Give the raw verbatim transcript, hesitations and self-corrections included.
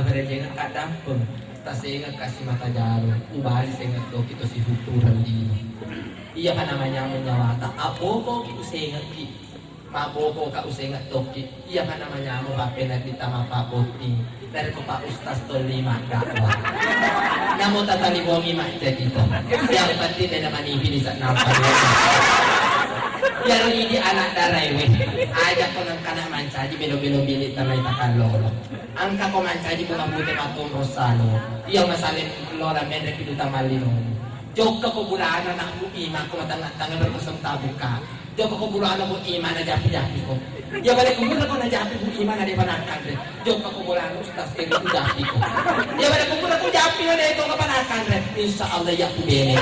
Berejengekka dampeng, tasengekka simata jaro, ubali sengek toki to sihuttureng lino. Iyapa namanyameng nyawata, abboko usengekki. Mabbokoka usengek tokki, iyapa namanyameng pappeneddita mappabotting. Narekko Pak Ustaz tolli maddakwah. Namo tatalibongi majjaji to. Yang penting dena manipi di sana. Iyaro idi anak darae we. Aja ko nengkana mancaji belo-belo bilik tanai takallolo. Engka ko mancaji bunga pute matonro salo. Iya masale lola menre piduta mallino. Jokka ko bulana nak bu ima ko matang-tangan berkosong tabuka. Jokka ko bulana bu ima na japi-japi ko. Ya bale ko mura ko na japi bu ima na de panakan re. Jokka ko bulana ustaz ke bu japi ko. Ya bale ko mura ko japi na de to panakan re. Insya Allah ya ku bene.